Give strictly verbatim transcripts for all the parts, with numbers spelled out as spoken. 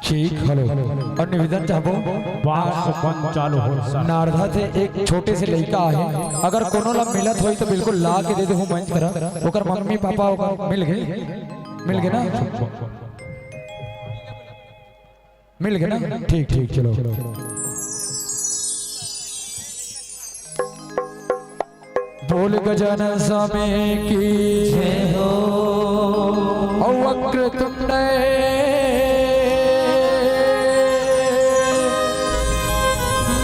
ठीक, हेलो। अउ निवेदन चाहबो, बाप से बंद चालू हो सर। नारदा से एक छोटे से लइका आहे, अगर कोनो ला मिलत होई त बिल्कुल ला के दे देहू मंच करा। ओकर मम्मी पापा ओकर मिल गे, मिल गे ना? मिल गे ना? ठीक, ठीक, चलो। बोल गजानन स्वामी की जय हो। ओ वक्रतुंड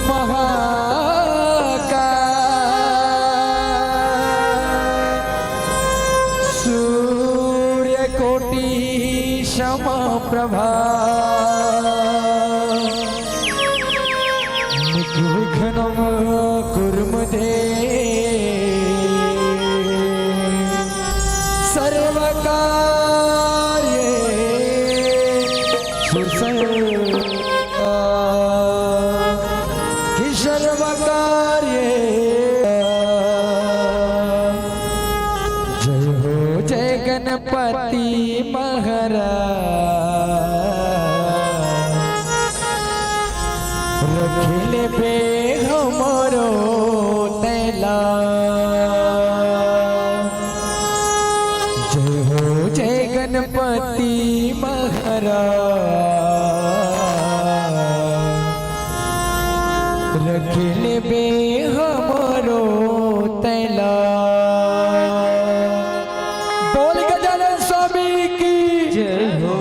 महाकाय, सूर्यकोटि समप्रभा, निर्विघ्नं कुरु मे देव सर्वकार्येषु सर्वदा। कि सर्वकार्ये जय हो जय गणपति महाराज, रख लेबे हमरो तैला। जय हो जय गणपति महाराज, रख लेबे हमरो तैला। बोल गजानन स्वामी की जय हो।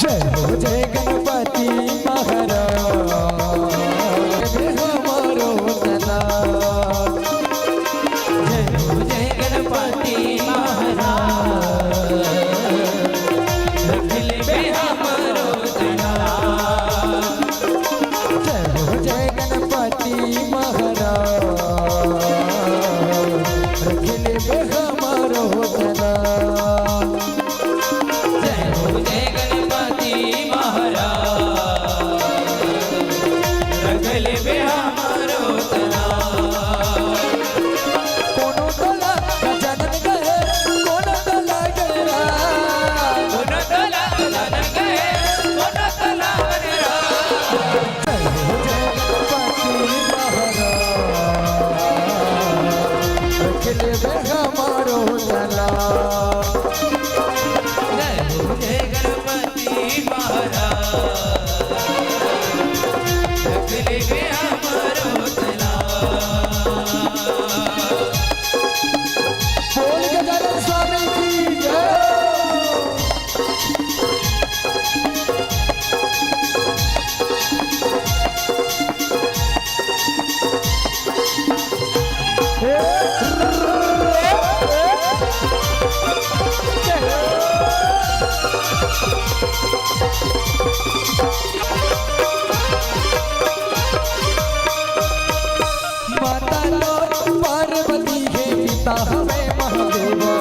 जय हो जय गणपति महाराज, हमारो तना। जय हो जय गणपति महाराज, रख लेबे हमारो तना। जय हो जय गणपति महाराज, रख लेबे हमारो तना। जय हो जय गणपति महाराज, रख लेबे हमारो तना। कोनो तोला गजानन गए, कोनो तोला गए रा। कोनो तोला गजानन गए, कोनो तोला गए रा। जय हो जय गणपति महाराज, रख लेबे हमारो तना। जय हो जय गणपति महाराज, रख लेबे हमारो तना। बोल गजानन स्वामी की जय। माता लो पार्वती हे, पिता हवे महादेवा।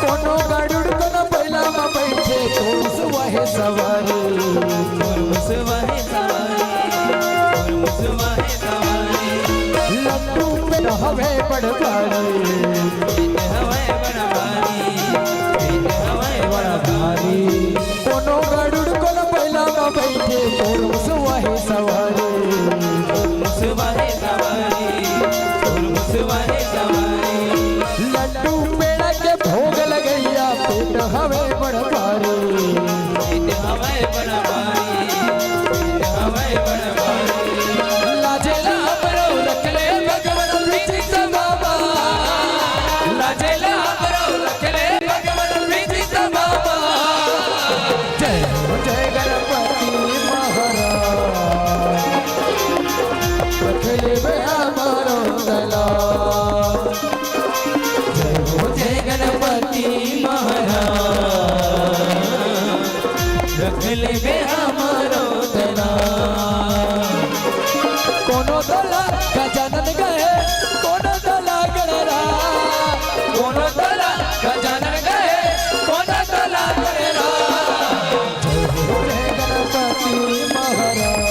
कोनो गरुड़ कोनो बैला म बैठे, कोनो मुसवा हे सवारी। कोनो मुसवा हे सवारी, कोनो मुसवा हे सवारी। लड्डू पे हवे बड़ भारी। पेट हवे बड़ भारी, पेट हवे बड़ भारी। कोनो गरुड़ कोनो बैला म बैठे, कोनो मुसवा हे सवारी। कोनो मुसवा हे सवारी, कोनो मुसवा हे सवारी। लड्डू पेड़ा के भोग लगइया, पेट हवे बड़ भारी। पेट हवे बड़ भारी, पेट हवे बड़ भारी। लाजे ला हमरो रख ले भगवान, बीच सब जय हो जय गणपति महाराज, रख लेबे हमरो तना। कोनो तोला गजानन गए, कोनो तोला गणराज, कोनो तोला गजानन गए, कोनो तोला गणराज। जय हो जय गणपति महाराज,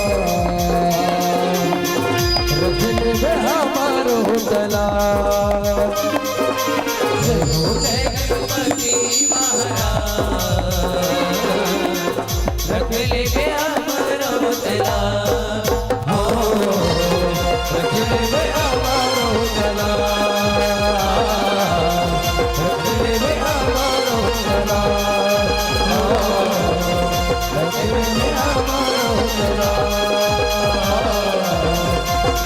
रख लेबे हमरो तना। जय हो जय गणपति महाराज, रख लेबे हमरो तना। हो, रख लेबे हमरो तना। रख लेबे हमरो तना। हो, रख लेबे हमरो तना।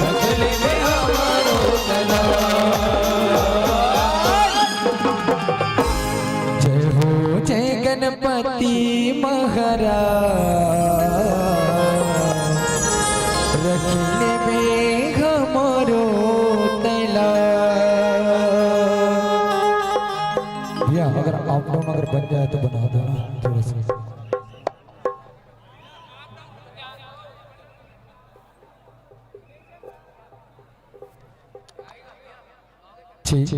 रख लेबे हमरो तना। जय हो जय गणपति महाराज, रख लेबे हमरो तना। भैया, अगर आप लोग अगर बन जाए तो बना दो ना थोड़ा सा। ठीक।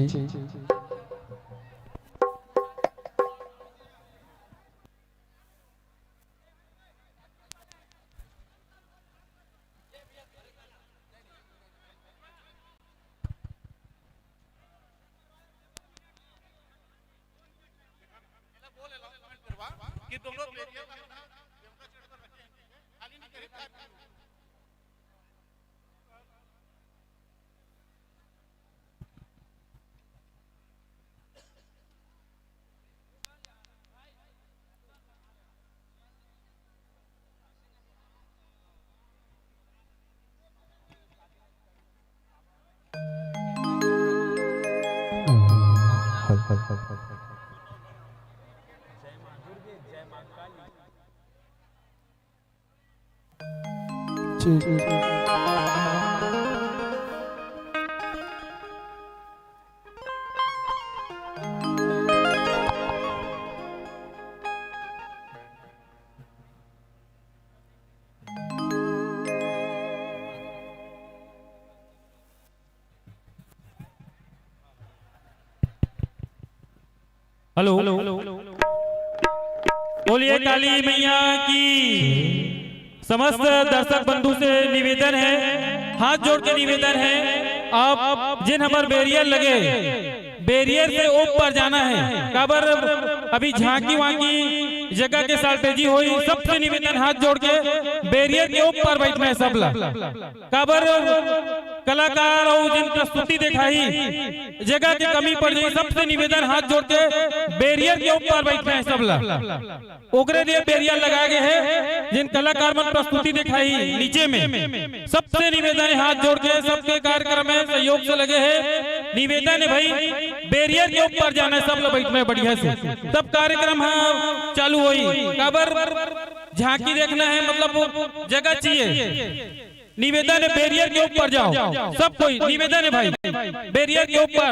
हेलो, बोलिए काली मैया की। समस्त दर्शक बंधु से निवेदन है, हाथ जोड़ के निवेदन है, आप जिन हमर बैरियर लगे, बैरियर से ऊपर जाना है। काबर अभी झांकी वांकी जगह के shortage होही, सबसे निवेदन हाथ जोड़ के बैरियर के ऊपर बैठना है सब ला। काबर कलाकार अउ जिन प्रस्तुति देखाही, जगह के कमी पड़ जाही, सबसे निवेदन हाथ जोड़ के बैरियर के ऊपर बैठना है सब ला। ओकरे लिए बैरियर लगाए गए हे, जिन कलाकार मन प्रस्तुति देखाही नीचे में, सबसे निवेदन हे हाथ जोड़ के, सबके कार्यक्रम में सहयोग से लगे हे। निवेदन हे भाई, बैरियर के ऊपर जाना है, सब ला बैठना है बढ़िया से, तब कार्यक्रम ह चालू होही। काबर झांकी देखना है, मतलब जगह चाहिए। निवेदन है, बैरियर के ऊपर जाओ, सब कोई निवेदन है भाई, बैरियर के ऊपर,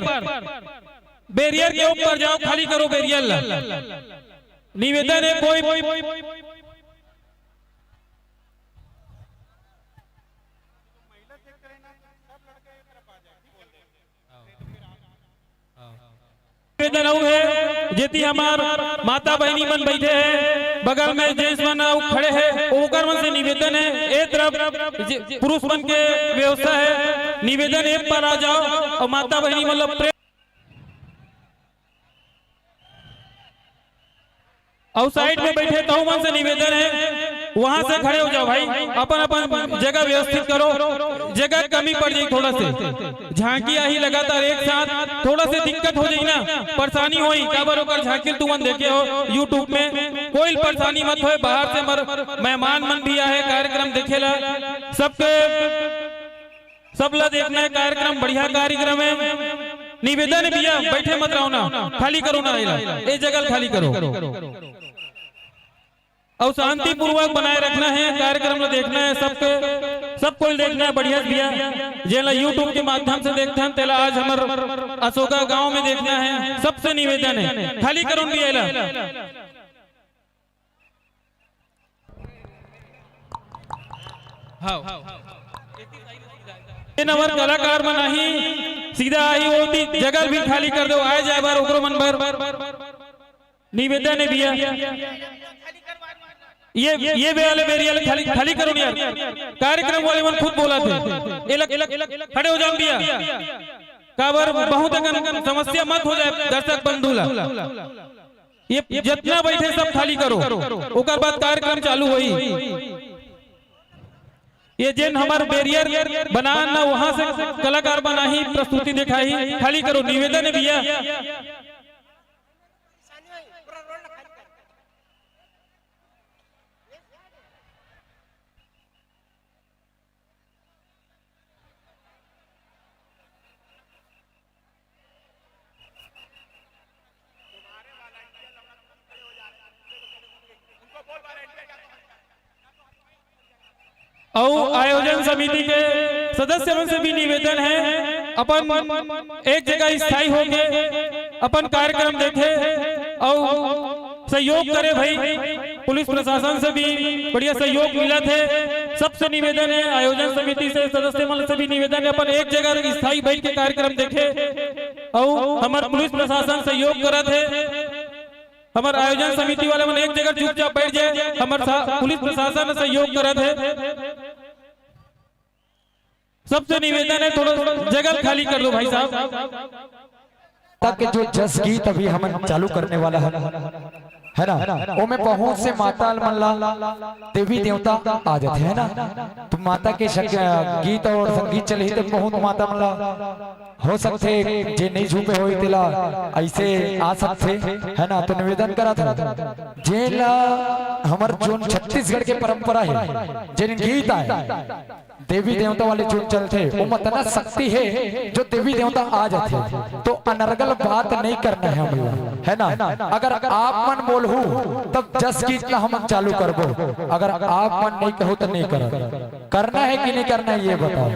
बैरियर के ऊपर जाओ, खाली करो बैरियर ला। निवेदन है, कोई निवेदन अउ हे, जेती हमार माता बहिनी मन बैठे हे, बगल में जेंट्स मन अउ खड़े हे, ओकर मन से निवेदन हे, ए तरफ जे-, पुरुष मन के व्यवस्था हे, निवेदन ए पर आ जाओ अउ माता बहिनी मन ल प्रेम अउ side में बैठे तहु मन से निवेदन हे, वहां से खड़े हो जाओ भाई, अपन अपन जगह व्यवस्थित करो, जगह कमी पड़ जाही थोड़ा से। झांकी आही लगातार एक साथ, थोड़ा से दिक्कत हो जाही ना, परेशानी होही, काबर ओकर झांकी ल तुमन देखे हो YouTube में, कोई परेशानी मत होय। बाहर से हमर मेहमान मन भी आहे कार्यक्रम देखे ला, सबके सब ला देखना है कार्यक्रम, बढ़िया कार्यक्रम है। निवेदन है भैया, बैठे मत रहो ना, खाली करो ना, एला, ए जगह खाली करो। अउ शांतिपूर्वक बनाए रखना है, कार्यक्रम ला देखना है सबके। सब कोई देखना है बढ़िया से भैया। जेला YouTube के माध्यम से देखथन, तेला आज हमर असोगा गांव में देखना है। सबसे निवेदन है, खाली करो न भैया एला। हाँ। ये नंबर कलाकार मन आही, सीधा आही, वो ती जगह भी खाली कर दो, आए जाए बार ओकरो मन बर। निवेदन है भैया, ये, ये वाले बेरिया ल खाली, खाली करो न यार। कार्यक्रम वाले मन खुद बोला थे, एला, एला, खड़े हो जाओ भैया। काबर बहुत अकन समस्या मत हो जाए दर्शक बंधु ला। ये जितना बैठे सब खाली करो, ओकर बाद कार्यक्रम चालू होई। ये जेन हमर बैरियर बनान ना, वहां से कलाकार बनाही, प्रस्तुति दिखाही। खाली करो, निवेदन है भैया। अउ आयोजन समिति के सदस्य मन से भी निवेदन है, अपन एक जगह स्थायी होके अपन कार्यक्रम देखे अउ सहयोग करे भाई। पुलिस प्रशासन से भी बढ़िया सहयोग मिलत है। सबसे निवेदन है, आयोजन समिति से सदस्य मन से भी निवेदन है, अपन एक जगह स्थायी बैठ के कार्यक्रम देखे अउ हमर पुलिस प्रशासन सहयोग करत है। हमर आयोजन समिति वाले मन एक जगह चुपचाप बैठ जाए, हमर सा-, पुलिस प्रशासन सहयोग करत है। सबसे निवेदन है, थोड़ा जगह खाली कर दो भाई साहब। तक जो जस गीत अभी हमन चालू करने वाला है, है ना, ओमे बहुत से माता मन ला देवी देवता आ जाते हैं ना, तो माता के शक-, गीत और संगीत चलही तो बहुत माता मन ला हो सकथे, जे नहीं झूमे होई तेला ऐसे आ सकथे, है ना। तो निवेदन करत हूँ, जेला हमर जोन छत्तीसगढ़ के परंपरा है, जेन गीत आए, देवी देवता वाले जोन चलथे, वो मतना शक्ति है, जो देवी देवता आ जाथे। तो अनर्गल बात नहीं करना है हम लोग, है ना। अगर आप मन बोलहू, तब जस गीत ला हम चालू करबो, अगर आप मन नहीं कहो तो नहीं करब। करना है कि नहीं करना है, ये बताओ।